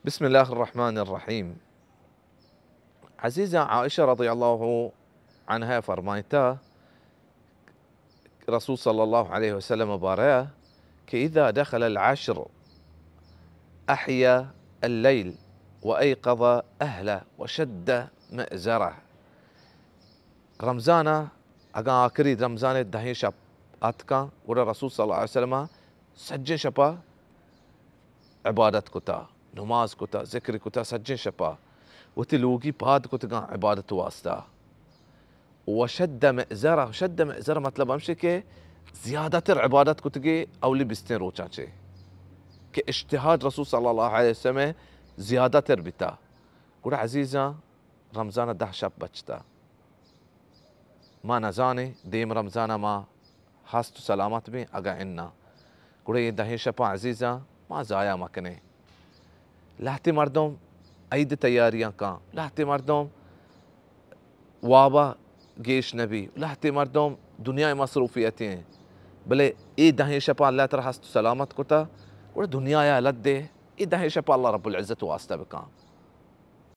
بسم الله الرحمن الرحيم. عزیزاں، عائشہ رضی اللہ عنہا فرمائتا، رسول صلی اللہ علیہ وسلم بارہ کہ اذا دخل العشر احیا اللیل و ایقظ اہلہ و شد مئزرہ. رمضان ء اگاں آخری رمضان ء دہیں شپ اتکاں، گڑا رسول صلی اللہ علیہ وسلم ء سجیں شپ ء عبادت کتا، نماز کتا، ذکر کتا، سجیں شپ ء وتی لوگی پاد کتگاں عبادت واسطہ. و شد مئزرہ، شد مئزرہ مطلب ہمشی کہ زیادہ تر عبادت کتگی اولی بیستیں روچاں چے کہ اجتہاد رسول صلی اللہ علیہ وسلم زیادہ تر بیتا. گڑا عزیزاں، رمضان ء دہ شپ بچتا. ما نزانیں دیم رمضان ء ما ہست و سلامت بیں اگاں اناں، گڑا اے دہیں شپاں عزیزاں ما ضائع مکنیں. لہتے مردم عید تیاریاں کاں، لہتے مردم وابا گیش نبی، لہتے مردم دنیا مصروفیتی ہیں، بلے اے دہیں شپاں اللہ ترا ہست و سلامت کتا، گڑا دنیا ء لد دے، اے دہیں شپاں اللہ رب العزت واسطہ بکاں.